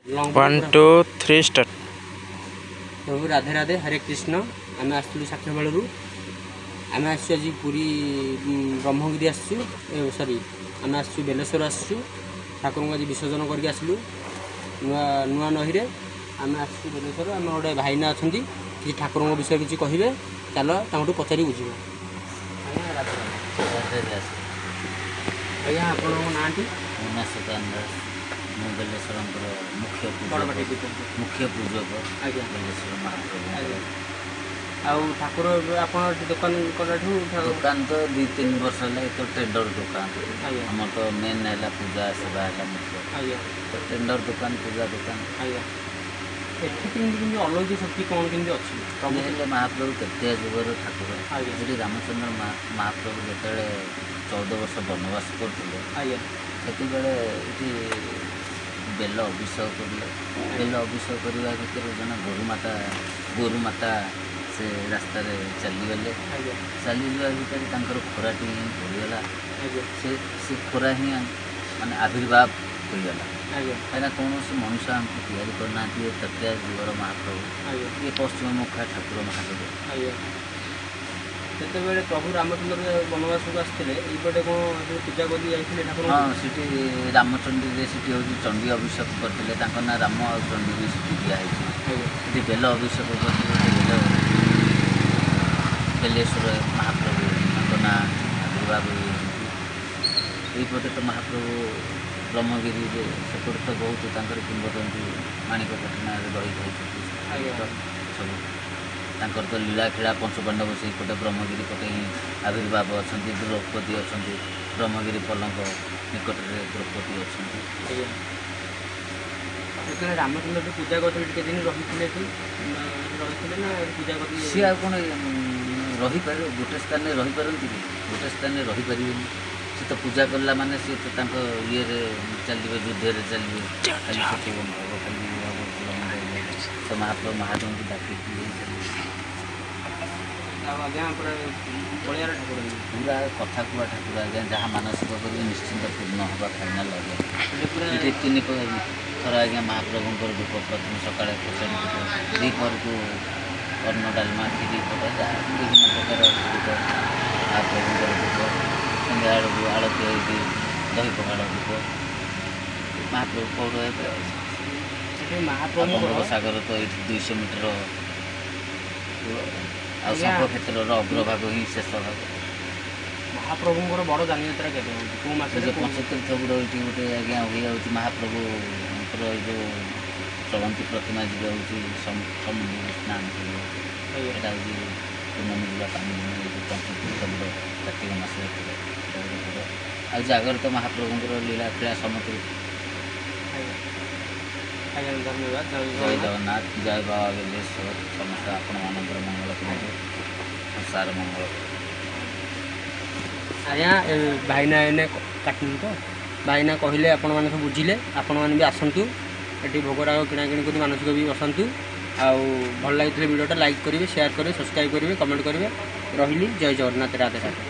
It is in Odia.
1 2 3 start. ପ୍ରଭୁ ରାଧେ ରାଧେ, ହରେ କୃଷ୍ଣ। ଆମେ ଆସିଥିଲୁ ସାକ୍ଷୀଗୋପାଳରୁ। ଆମେ ଆସିଛୁ ଆଜି ପୁରୀ ବ୍ରହ୍ମଗିରି ଆସିଛୁ, ସରି, ଆମେ ଆସିଛୁ ବେଲେଶ୍ୱର ଆସିଛୁ। ଠାକୁରଙ୍କୁ ଆଜି ବିସର୍ଜନ କରିକି ଆସିଲୁ ନୂଆ ନୂଆ ନଈରେ। ଆମେ ଆସିଛୁ ବେଲେଶ୍ୱର। ଆମେ ଗୋଟେ ଭାଇନା ଅଛନ୍ତି, କିଛି ଠାକୁରଙ୍କ ବିଷୟରେ କିଛି କହିବେ। ଚାଲ ତାଙ୍କଠୁ ପଚାରି ବୁଝିବ। ଆଜ୍ଞା ରାଧେ ରାଧେ। ଆଜ୍ଞା, ଆପଣଙ୍କ ନାଁଟି? ମୋ ନାଁ ସୁକାନ୍ତ ଦାସ। ମୁଁ ବେଲେଶ୍ୱରଙ୍କର ମୁଖ୍ୟ ପୂଜକ, ମୁଖ୍ୟ ପୂଜକ। ଆଜ୍ଞା। ବେଲେଶ୍ୱର ମହାପ୍ରଭୁଙ୍କର। ଆଉ ଠାକୁର ଆପଣ ଦୋକାନ କଲାଠୁ? ଦୋକାନ ତ 2-3 ବର୍ଷ ହେଲା। ଏ ତ ଟେଣ୍ଡର ଦୋକାନ। ଆଜ୍ଞା। ଆମର ତ ମେନ୍ ହେଲା ପୂଜା ସେବା ହେଲା ମୁଖ୍ୟ। ଆଜ୍ଞା। ତ ଟେଣ୍ଡର ଦୋକାନ, ପୂଜା ଦୋକାନ। ଆଜ୍ଞା, ଏଠି କେମିତି କେମିତି ଅଲୌକିକ ଶକ୍ତି କ'ଣ କେମିତି ଅଛି ପ୍ରଭୁ? ହେଲେ ମହାପ୍ରଭୁ ତୃତୀୟ ଯୁଗର ଠାକୁର। ଆଜ୍ଞା। ସେଠି ରାମଚନ୍ଦ୍ର ମହାପ୍ରଭୁ ଯେତେବେଳେ 14 ବର୍ଷ ବନବାସ କରୁଥିଲେ, ଆଜ୍ଞା, ସେତିକିବେଳେ ଏଠି ବେଲ ଅଭିଷେକ କରିଲେ। ବେଲ ଅଭିଷେକ କରିବା ଭିତରେ ଜଣେ ଗୋରୁମାତା ସେ ରାସ୍ତାରେ ଚାଲିଗଲେ। ଆଜ୍ଞା। ଚାଲିଯିବା ଭିତରେ ତାଙ୍କର ଖୋରାଟି ହିଁ ପଡ଼ିଗଲା। ଆଜ୍ଞା। ସେ ଖୋରା ହିଁ ମାନେ ଆବିର୍ଭାବ ହୋଇଗଲା। ଆଜ୍ଞା। କାହିଁକିନା କୌଣସି ମଣିଷ ଆମକୁ ତିଆରି କରିନାହାନ୍ତି। ଏ ତୃତୀୟ ଯୁଗର ମହାପ୍ରଭୁ। ଆଜ୍ଞା। ଇଏ ପଶ୍ଚିମମୁଖା ଠାକୁର ମହାଦେବ। ଆଜ୍ଞା, ସେତେବେଳେ ପ୍ରଭୁ ରାମଚନ୍ଦ୍ର ବନବାସକୁ ଆସିଥିଲେ, ଏଇପଟେ କ'ଣ ସବୁ ପୂଜା କରିକି ଯାଇଥିଲେ ଠାକୁର? ହଁ, ସେଠି ରାମଚଣ୍ଡୀରେ ସେଠି ହେଉଛି ଚଣ୍ଡୀ ଅଭିଷେକ କରିଥିଲେ। ତାଙ୍କ ନାଁ ରାମ ଆଉ ଚଣ୍ଡୀ ବି ସେଠି ଦିଆହେଇଛି। ଆଜ୍ଞା। ସେଠି ବେଲ ଅଭିଷେକ କରିଥିଲେ। ସେ ବେଲ ବେଲେଶ୍ୱର ମହାପ୍ରଭୁ ତାଙ୍କ ନାଁ ଆବିର୍ଭାବ ହୋଇଛନ୍ତି। ଏଇପଟେ ତ ମହାପ୍ରଭୁ ବ୍ରହ୍ମଗିରିରେ ସେପଟେ ତ ବହୁତ ତାଙ୍କର କିମ୍ବଦନ୍ତୀ, ମାଣିକପଟଣାରେ ରହି ରହିଛନ୍ତି। ଆଜ୍ଞା। ତ ସବୁ ତାଙ୍କର ତ ଲୀଳା ଖେଳା, ପଞ୍ଚପାଣ୍ଡବ ସେଇପଟେ ବ୍ରହ୍ମଗିରି ପଟେ ହିଁ ଆବିର୍ଭାବ ଅଛନ୍ତି। ଦ୍ରୌପଦୀ ଅଛନ୍ତି ବ୍ରହ୍ମଗିରି ପଲଙ୍କ ନିକଟରେ, ଦ୍ରୌପଦୀ ଅଛନ୍ତି। ଆଜ୍ଞା, ଯେତେବେଳେ ରାମଚନ୍ଦ୍ର ଏଠି ପୂଜା କରିଥିଲେ, ଟିକେ ଦିନ ରହିଥିଲେ ଏଠି, ରହିଥିଲେ ନା ପୂଜା କରି? ସିଏ ଆଉ କ'ଣ ରହିପାରିବ? ଗୋଟେ ସ୍ଥାନରେ ରହିପାରନ୍ତି କି? ଗୋଟେ ସ୍ଥାନରେ ରହିପାରିବେନି। ସେ ତ ପୂଜା କଲା ମାନେ ସିଏ ତ ତାଙ୍କ ଇଏରେ ଚାଲିବେ, ଯୁଦ୍ଧରେ ଚାଲିବେ। ଖାଲି ସେଠି ହବ, ଖାଲି ଇଏ ହବ, ଭଲ ମନ୍ଦ ଇଏ ହବ। ତ ମହାପ୍ରଭୁ ମହାଦେବଙ୍କୁ ଡାକିକି ଇଏ ଚାଲିବେ। ଆଉ ଆଜ୍ଞା, ପୁରା ବଳିଆର ଠାକୁର ଇଏ। ପୁରା କଥା କୁହା ଠାକୁର ଆଜ୍ଞା। ଯାହା ମାନସିକ କରିବେ ନିଶ୍ଚିନ୍ତ ପୂର୍ଣ୍ଣ ହେବା ଫାଇନାଲ୍ ଆଜ୍ଞା। ଏଠି ପୁରା ଏଠି 3 ଥର ଆଜ୍ଞା ମହାପ୍ରଭୁଙ୍କର ଧୂପ। ପ୍ରଥମେ ସକାଳେ ଖେଚଡ଼ି ଧୂପ, ଦ୍ୱିପହରକୁ ଅନ୍ନ ଡାଲମା କ୍ଷୀରି ଖଟା ଯାହା ବିଭିନ୍ନ ପ୍ରକାର ଧୂପ, ମହାପ୍ରଭୁଙ୍କର ଧୂପ। ସନ୍ଧ୍ୟାବେଳକୁ ଆଳତି ହେଇକି ଦହି ପଖାଳ ଧୂପ, ମହାପ୍ରଭୁ ପୌଡ଼ ହେବେ। ଆଉ ସେଠି ଆଉ ମହାପ୍ରଭୁଙ୍କର ବଙ୍ଗୋପସାଗର ତ ଏଇଠି 200 ମିଟର ଦୂର। ଆଉ ଆଜ୍ଞା। ଶଙ୍ଖ କ୍ଷେତ୍ରର ଅଗ୍ରଭାଗ ହିଁ ଶେଷ ଭାଗ। ମହାପ୍ରଭୁଙ୍କର ବଡ଼ ଯାନିଯାତ୍ରା କେବେ ହେଉଛି, କେଉଁ ମାସରେ? ଏ ଯେଉଁ ପଞ୍ଚତୀର୍ଥ ଗୁଡ଼ ଏଇଠି ଗୋଟେ ଆଜ୍ଞା ହୋଇଯାଉଛି। ମହାପ୍ରଭୁଙ୍କର ଏଇ ଯେଉଁ ଚଳନ୍ତି ପ୍ରତିମା ଯିବେ ହେଉଛି ସମୁଦ୍ରରେ ସ୍ନାନ କରିବେ। ଆଜ୍ଞା। ଏଇଟା ହେଉଛି ପୂର୍ଣ୍ଣମୀ ଯିବା ପାଣି ଦିନ, ଏଇ ଯେଉଁ ପଞ୍ଚତୀର୍ଥ ବୁଡ଼ କାର୍ତ୍ତିକ ମାସରେ ପଡ଼େ। ଏଇଟା ଗୋଟେ ବଡ଼। ଆଉ ଜାଗର ତ ମହାପ୍ରଭୁଙ୍କର ଲୀଳା ଖେଳା ସମୁଦ୍ର। ଆଜ୍ଞା ଆଜ୍ଞା, ଧନ୍ୟବାଦ। ଜୟ ଜୟ ଜଗନ୍ନାଥ। ଜଗନ୍ନାଥ, ଜୟ ବାବା ବେଲେଶ୍ୱର। ସମସ୍ତେ ଆପଣମାନଙ୍କର ମଙ୍ଗଳ କରନ୍ତୁ, ସଂସାର ମଙ୍ଗଳ କରନ୍ତୁ। ଆଜ୍ଞା, ଏ ଭାଇନା ଏଇନେ କାଟିନି ତ, ଭାଇନା କହିଲେ, ଆପଣମାନେ ସବୁ ବୁଝିଲେ। ଆପଣମାନେ ବି ଆସନ୍ତୁ ଏଠି, ଭୋଗରାଗ କିଣାକିଣି କରି ମାନସିକ ବି ବସାନ୍ତୁ। ଆଉ ଭଲ ଲାଗିଥିଲେ ଭିଡ଼ିଓଟା ଲାଇକ୍ କରିବେ, ସେୟାର କରିବେ, ସବସ୍କ୍ରାଇବ୍ କରିବେ, କମେଣ୍ଟ କରିବେ। ରହିଲି, ଜୟ ଜଗନ୍ନାଥ, ରାଧେ ରାଧେ।